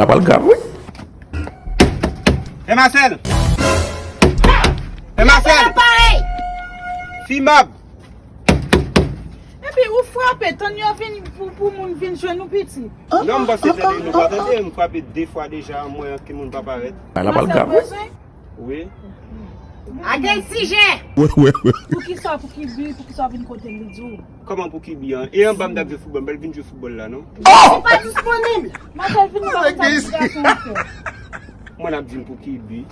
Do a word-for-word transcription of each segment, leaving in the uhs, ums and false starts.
L ap al grav, wi. Fè Masèl! Fè Masèl! Fimab! Epi ou frape, tann yo vin pou, pou moun vin jwenn ou piti. Non, m panse tande nou pa tande, m frape de fwa deja, mwen ankenn moun pa parèt. L ap al grav, wi. Wi. A gen sijè. Wi, wi, wi. Poukisa, pou ki bi, poukisa w vin kote m, li di w? Kòman pou ki bi an? E anba m t ap jwe foutbòl, m pa t vin jwe foutbòl la, non? Li pa disponib. Masèl vin nan konsa pou gason an fè. Mwen ap di m pou ki bi.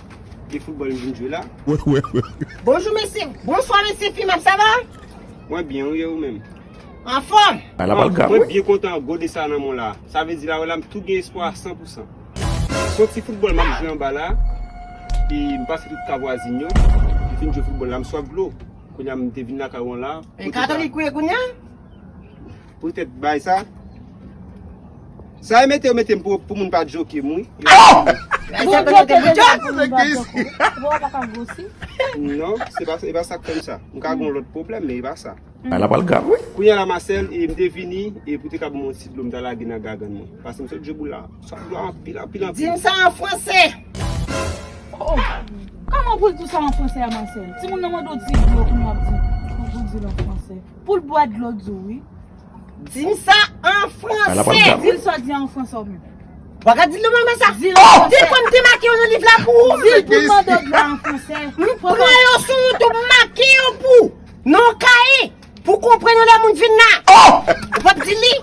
E foutbòl m vin jwe la. Wi, wi, wi. Bonjou, mesye. Bonswa, mesye Fimab, sa va? Mwen byen, wi, e ou menm? Anfòm. L ap al grav, wi. Mwen byen kontan gode sa nan men w la. Sa vle di la, w la, m tou gen espwa a san pou san. Se yon ti foutbòl m ap jwe anba la. E m pase tout ka vwazin yo. M fin jwe foutbòl la, m swaf dlo. Kounye a m te vin lakay ou an la. E katolik ou ye kounye a? Poutèt bay sa. Sa e mete yo mete m pou, pou moun pa djoke m, wi. Yo. Bon, djoke, djoke, djoke, djoke. Bon, w pa ka gwosi. Non, se pa, se pa sa k fè m sa. M ka gen yon lòt pwoblèm, men e pa sa. L ap al grav, wi. Kounye a la, Masèl, e m te vini, e pou te ka ban m yon ti dlo, m ta lage nan gagann mwen. Paske m sot jwe boul la. Sa dlo anpil, anpil, anpil. Di m sa an fransè. Oh, oh. Kòman pou l di w sa an fransè a, Masèl? Timoun nan mande w di dlo, kounye a w ap di, pou, pou di l an fransè. Pou l bwè dlo, di w wi. Di m sa an fransè. Di l sa w di an fransè w menm. Ou pa ka di l non, men sa. Di l an fransè. Depi m te make yo nan liv la pou ou. Di l pou l mande w dlo an fransè. M pran yo sou YouTube, m make yo pou ou. Nan yon kaye. Pou konprann yo lè moun vin la. Oh! Ou p ap di li?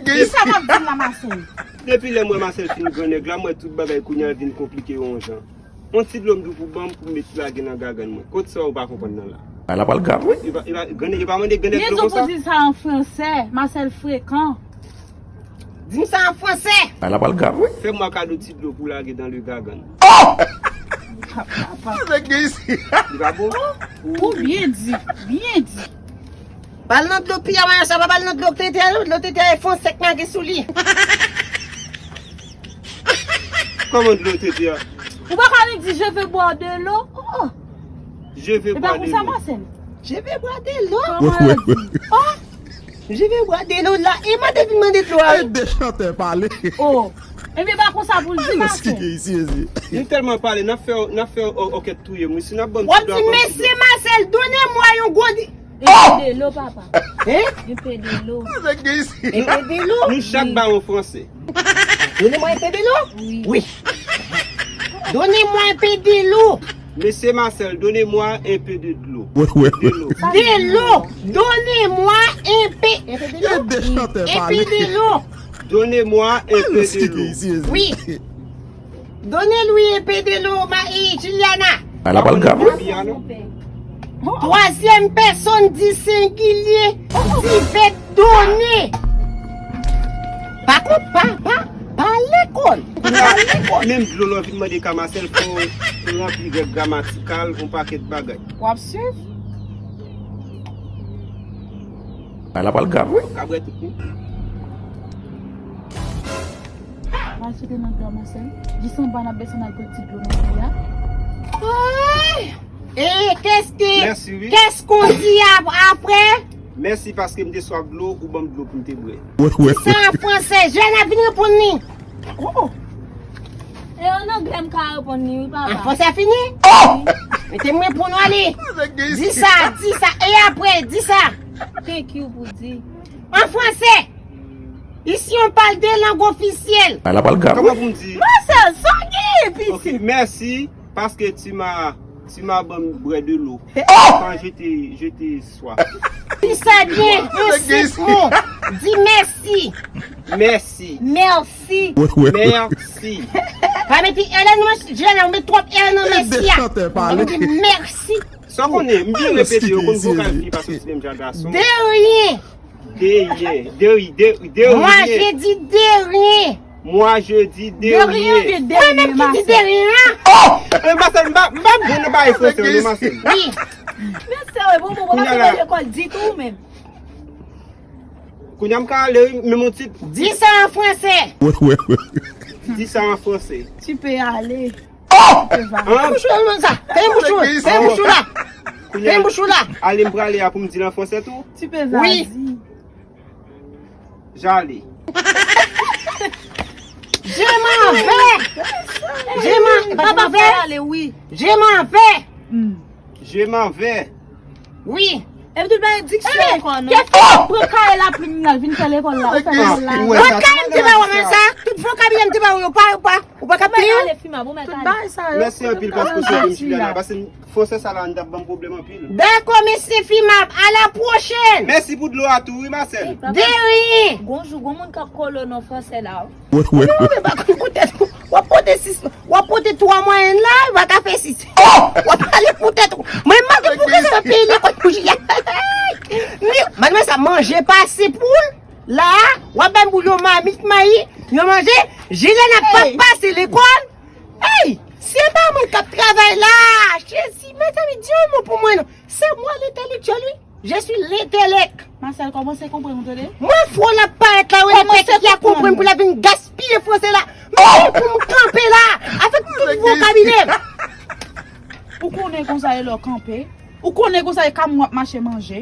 Ki sa w ap di la, Masèl? Depi lè m wè Masèl fin grannèg la, m wè tout bagay kounye a vin konplike yon jan. Yon ti dlo m di w pou ban m pou m met lage nan gagann mwen. Kot sa ou pa konprann nan la? L ap al grav, wi. E pa, e pa, grannèg, e pa mande grannèg dlo konsa? Di sa an fransè, Masèl frekan. Di m sa an fransè. L ap al grav, wi. Fè mwen kado ti dlo pou lage dans le gagann. Oh! Papa. Li pa bon? Ou byen di, byen di. Ba l nan dlo piya, mwen sa pa ba l nan dlo tete a, non, dlo tete a e fon sèk lage sou li. Kòman dlo tete a? Ou pa ka vin di je veux boire de l'eau? Oh. Je veux boire de l'eau. E pa konsa, Masèl. Je veux boire de l'eau. Kòman yo di? Oh. Je vais boire de l'eau la. E mande vin mande dlo a. E de chantè pale. Oh. Ebyen pa konsa pou l di Masèl. Mezanmi. Nou tèlman pale, n ap fè, n ap fè o-, òkèt touye m wi. Si n ap ban m ti dlo a. W ap di, mesye Masèl, donnez-moi yon gwo di. Un peu de l'eau, papa. Hein? Un peu de l'eau. Un peu de l'eau? Nou chak ba yon fransè. Donnez-moi un peu de l'eau? Oui. Oui. Donnez-moi un peu de l'eau. Mesye Masèl, donnez-moi un peu de dlo. De l'eau. De l'eau. Donnez-moi un peu. Un peu de l'eau. Un peu de l'eau. Donnez-moi un peu de l'eau. Oui. Donnez-lui un peu de l'eau, ma, eh, Juliana. L ap al grav, wi. Troisième personne du singulier du verbe donner. Pa kont, pa, pa, pa lekòl. Pa lekòl. Menm dlo lè w vin mande ka Masèl, fò w ranpli règ gramatikal, yon pakèt bagay. W ap swiv? L ap al grav, wi. Kabwèt ou kou. Al site nan dlo a, Masèl. Jis anba n ap desann al pran ti dlo nan pi a. Ay! E qu'est-ce que, qu'est-ce qu'on dit ap-, après? Mèsi paske m te swaf dlo, ou ban m dlo pou m te bwè. Di sa an fransè, jèn ap vin reponn li. Oh, oh. E an anglè m ka reponn li, wi, papa. An fransè fini? Oh! Mete m reponn w ale. Di sa, di sa. E apre, di sa. Thank you pou di. An fransè. Ici, on parle de langue officielle. L ap al grav, wi. Kòman pou m di? Masèl, sa w genyen, pitit? Ok, mèsi, paske tu m'as, tu m'as ban m bwè de l'eau. Oh! Quand j'étais, j'étais soif. Di sa byen, an senk mo. Di mèsi. Mèsi. Mèsi. Mèsi. Pa mete L nan mèsi, L nan, ou met twòp L nan mèsi a. Ou di mèsi. Sa w konnen, m byen repete, yo konn vokal fi pa soti menm jan gason. De rien. De rien. De, de, de rien. Moi, je dis de rien. Moi, je dis de rien. De rien oubyen de rien, Masèl? Mwen menm ki di de rien an. Oh! E Masèl, m pa, m pa bon nan bagay fransè, non, Masèl. Wi. Men serye, bon, bon, bon, pa lekòl ditou ou menm. Kounye a m ka ale, wi, men mon ti. Di sa an fransè. Di sa an fransè. Tu peux aller. Oh! Fèmen bouch ou la, sa. Fèmen bouch ou. Fèmen bouch ou la. Fèmen bouch ou la. Ale, m prale a pou m di l an fransè tou. Tu peux vas-y. J'allais. Je m'en vais. Je m'en, papa, fè. Je m'en vais. Je m'en vais. Wi. Epi tout bagay diksyon ankò, non? Kèt fi, pran kaye la plim la, vin fè lekòl la, ou fè lekòl la. Pran kaye m te ba ou, men sa, tout vokabilè m te ba ou, yo pa, yo pa, ou pa ka peye. Mèsi anpil paske w sove m jounen la, paske fransè sa la, n t ap ban m pwoblèm anpil. Dakò, mesye Fimab, à la prochaine. Mèsi pou dlo a tou, wi, Marcel. De rien. Gon jou, gon moun k ap kole w nan fransè la, wi. Ou menm pa konn kote w ap pote sis, w ap pote twa mwayèn la, w pa ka fè sis. W ap pale pou tèt ou. Mwen mande pou kisa peyi lekòl pou jiyè. Madanm sa manje pase poul la, w ap bay poul yo mamit mayi, yo manje, jilè n ap pa pase lekòl. Ey, se pa moun k ap travay la. Jezi, mezanmi, di yon mo pou mwen non. Se mwen lentelektyèl wi. Je suis lentelèk. Marcel, kòmanse konprann ou tande. Mwen fò l ap parèt la, wi, lè tèt ki a konprann pou l ap vin gaspiye fransè la. Men pou m kanpe la, avèk tout vokabilè m. Ou konnen konsa e lè w kanpe. Ou konnen konsa e kamyon w ap mache manje.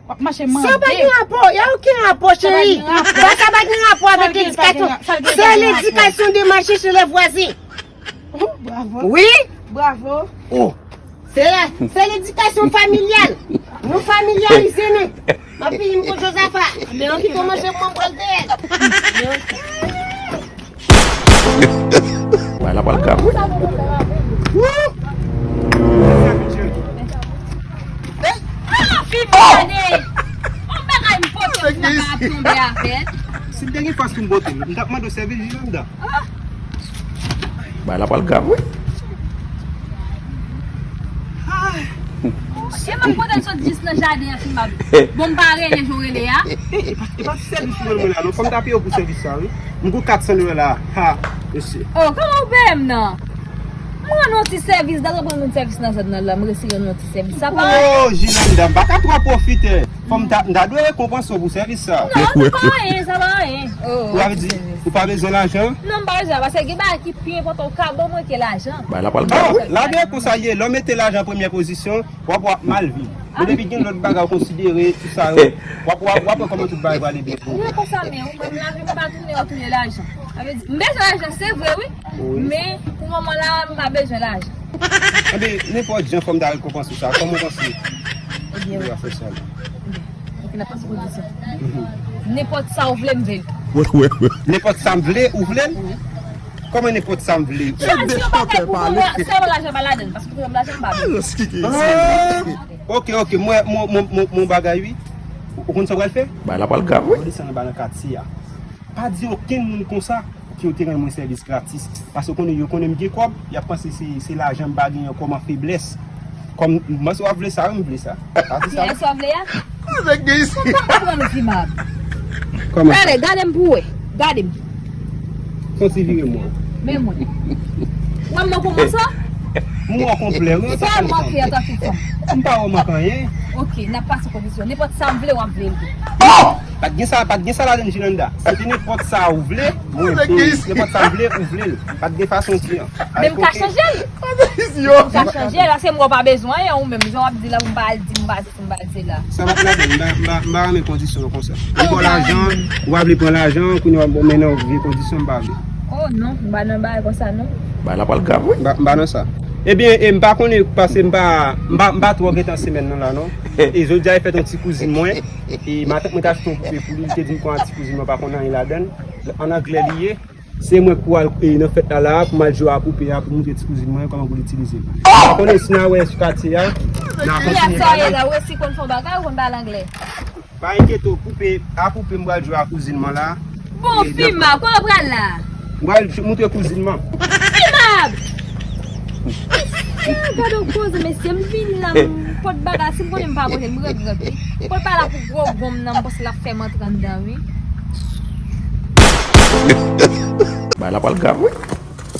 W ap mache mande. Sa pa gen rapò, y a okenn rapò, cheri. Sa pa gen rapò avèk edikasyon. C'est l'éducation de marcher chez les voisins. Oh, bravo. Wi. Bravo. Oh. Se, se ledikasyon familyal. Nou familyalize nou. M ap fini m pou Jozafa. Men yon pito manje pou mwen pral dèyè. Bay la pral grav wi. Ah, fi gade. On bagay m pote pou ta ka ap tonbe avè l. Si m te gen fòs pou m pote l, m t ap mande w sèvis Jilanda. Bay la pral grav wi. E m ap pote l sot jis nan jaden an Fimab. Bon, m pa rele jan w rele a. E pa ti sèvis ou rann mwen la non. Fò m ta peye w pou sèvis sa wi. M gon kat san dola la. Ha, mesye. Oh, kòman w peye m nan? M rann yon ti sèvis, dat w ap rann yon sèvis nan zòn nan la, m resi rann yon ti sèvis. Sa pa anyen. Oh, Jilanda, m pa ka twò pwofite. Fò m ta, m ta dwe rekonpanse w pou sèvis sa. Non, sa pa anyen, sa pa anyen. Ou pa vle di, ou pa bezwen lajan? Non, m pa bezwen, paske gen bagay ki pi enpòtan ou ka ban mwen ke lajan. Bay la pral grav wi. Lajan konsa ye, lè w mete lajan an premyè pozisyon, w ap, w ap mal viv. Men depi gen lòt bagay ou konsidere, tout sa yo, w ap, w ap, w ap wè kòman tout bagay prale byen pou ou. Ou wè konsa, men ou menm lavi m pa tounen otou de lajan. Sa vle di, m bezwen lajan, se vre wi. Men, pou moman la, m pa bezwen lajan. Enben, nenpòt jan, fò m ta rekonpanse w sa. Kòman w panse? Ebyen, wi. Ou va fè sa. Ok, n ap pase kondisyon. Nenpòt sa w vle, m vle l. Nenpòt sa m vle, ou vle l? Kòman nenpòt sa m vle? Chwazi yon bagay pou mwen, sèlman lajan pa ladan l, paske pou mwen lajan m pa vle. Ok, ok, mwen, mwen, mwen, mwen, mwen bagay wi. Ou konn sa w pral fè? Bay la pral grav wi. Ou desann anba nan katye a. Pa di okenn moun konsa ke w te rann mwen sèvis gratis. Paske konnen yo konnen m gen kòb, y ap panse se, se lajan m pa genyen kòm an feblès. Kòm m panse w ap vle sa, wi, m vle sa. Pa di sa. Kiyès w ap vle a? Sa k gen isi? Ou pa konprann ou, Fimab. Kòman? Gade, gade m pou wè. Gade m. Fon ti vire mwen. Men mwen. Wè m nan kòman sa? M wè w konplè, wi. Sa w manke antanke fanm? M pa wè w manke anyen. Ok, n ap pase kondisyon. Nenpòt sa m vle, w ap vle l tou. Oh! Pa t gen sa, pa t gen sa ladan l, Jilanda. Se te nenpòt sa ou vle, mwen vle. Nenpòt sa m vle, ou vle l. Pa t gen fason di an. Men m ka chanje l. M ka chanje l, paske m wè w pa bezwen anyen, ou menm, jan w ap di la, pou m pa al di, m pa di, m pa di la. Sa pa t ladan l, m pa, m pa, m pa renmen kondisyon yo konsa. M ba w lajan, ou pa vle pran lajan, kounye a w ap mennen yon vye kondisyon, m pa vle. Oh non, m pa nan bagay konsa non. Bagay la pral grav wi. M pa, m pa nan sa. Ebyen, e, m pa konnen, paske m pa, m pa, m pa twò gentan semèn nan la non. E jodi a, e fèt yon ti kouzin mwen. E matant mwen te achte yon poupe pou li, li te di m konsa ti kouzin mwen pa konn anyen ladan l. An anglè li ye. Se mwen k pou al, e, nan fèt la la, pou m al jwe a poupe a, pou montre ti kouzin mwen kòman pou l itilize l. M pa konnen si n a wè sou katye a, n a kontinye pale. Ou resi konn fè yon bagay, ou konn pale anglè? Pa enkyete w, poupe, a poupe m pral jwe a kouzin mwen la. Bon, Fimab, kote w pral la? M pral montre kouzin mwen. Fimab! Mesye, gade yon koze, mesye, m vin la, m pot bagay, si m konnen m pa pote l, m regrèt wi. Pot bagay la pou gwo gonm nan, m panse l ap fè m antre anndan wi. Bagay la pral grav wi.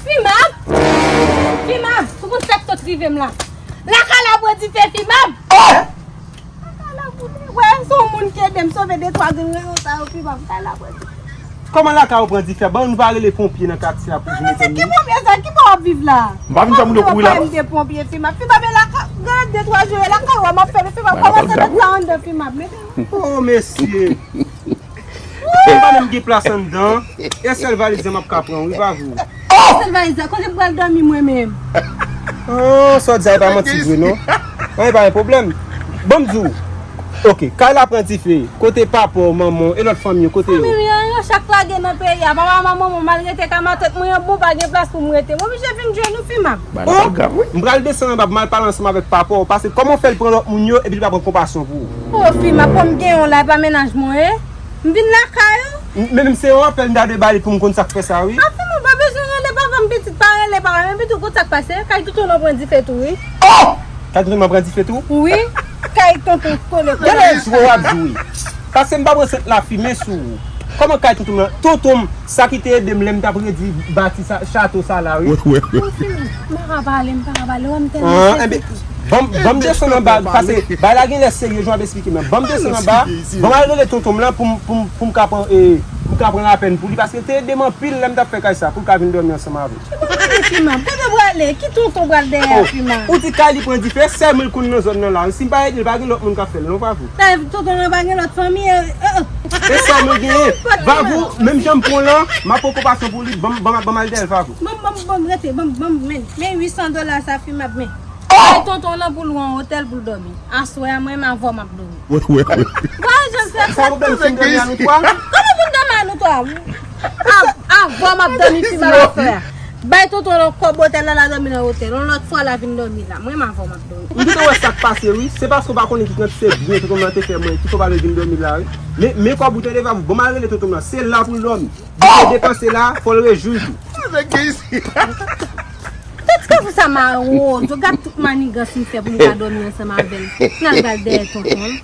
Fimab! Fimab! Ou konn sa k sot rive m la? Lakay la pran dife, Fimab! Wè, se yon moun ki ede m sove de twa grenn reyon sa yo, Fimab, kay la pran dife. Kòman lakay ou pran dife? Ban nou pa rele ponpye nan katye a pou vin ede nou? Ki ponpye sa? Ki bò w ap viv la? M pa vin fè moun yo kouri la non. M de ponpye, Fimab. Fimab, e lakay, gen de twa jou e lakay ou a m ap fè, Fimab, kòmanse met sa anndan, Fimab. Oh, mesye. M pa menm gen plas anndan. E sèl valiz la m ap ka pran, wi, pa vre. Sèl valiz la, kote m pral dòmi mwen menm? Oh, sa w di a, e pa manti vre, non. Non, e pa yon pwoblèm. Ban m di w. Ok, kay la pran dife. Kote papa w, manman w, e lòt fanmi yo, kote yo? Fanmi m yo, yo chak lage nan peyi a. Papa, manman, mwen, m al rete kay matant mwen an, bon, pa gen plas pou m rete. M oblije vin jwenn ou, fi m ap. Oh, m pral desann anba, m al pale ansanm avèk papa w, paske kòman w fè l pran lòt moun yo, epi li pa pran konpasyon pou ou? Oh, fi m ap, kòm m gen yon la, e pa mennaj mwen, e? M vin lakay ou. Men, menm se yon apèl m ta dwe ba li pou m konn sa k fè sa, wi. Afen, ou pa bezwen rele papa m, pitit, pa rele papa m, epi tou, konn sa k pase, kay tonton nan pran dife tou, wi. Oh! Kay tonton nan pran dife tou? Wi, kay tonton kole kole. Gade jwe w ap jwe. Paske m pa pran sant lafimen sou ou. Kòman kay tonton nan? Tonton m, sa ki te ede m lè m t ap redi bati sa, chato sa la, wi. Wi, wi, wi. Wi, fi m, m pa ka pale, m pa ka pale, wè m tèlman sezi. Ban m, ban m desann anba, paske bagay la gen lè serye, jan w ap esplike m nan. Ban m desann anba, ban m al rele tonton m lan pou m, pou m, pou m ka pran, e, pou m ka pran lapèn pou li, paske l te ede m anpil lè m t ap fè kay sa, pou l ka vin dòmi ansanm avè m. Ki bagay, fi m ap? Kote w prale? Ki tonton pral dèyè a, fi m ap? Ou di kay li pran dife, sèl mwen l konn nan zòn nan la. Si m pa ede l, pa gen lòt moun k ap fè l, non, Vavou? Sa tonton nan pa gen lòt fanmi, e, e, e. E sèl mwen genyen. Vavou, menm jan m pran w lan, m ap pran konpasyon pou li, ban m, ban m, ban m al dèyè l, Vavou. Ban m, ban m, ban m rete, ban m, ban m, men, men uit san dola sa, fi m ap, men. Bay tonton nan pou lwe yon otèl pou l dòmi. Aswè a, mwen menm avè w m ap dòmi. Wi, wi, wi. Vwa jan fè. Sa pwoblèm si m dòmi a nou twa? Kòman pou n dòmi a nou twa? A, avè w m ap dòmi, fi m ap fè. Bay tonton nan kòb otèl la, l al dòmi nan otèl. Yon lòt fwa, l a vin dòmi la. Mwen menm avè w m ap dòmi. M gentan wè sa k pase, wi. Se paske w pa konnen ki kantite byen tonton nan te fè mwen, ki fè w pa vle vin dòmi la, wi. Men, men kòb ou tande, Vavou, ban m al rele tonton nan. Se la pou l dòmi. Li te depanse la, fò l rejwi tou. Nèg ki isi. Tèt kafou sa mawon, yo gad tout manigans m fè pou m ka dòmi ansanm avè l. N al pral dèyè tonton l.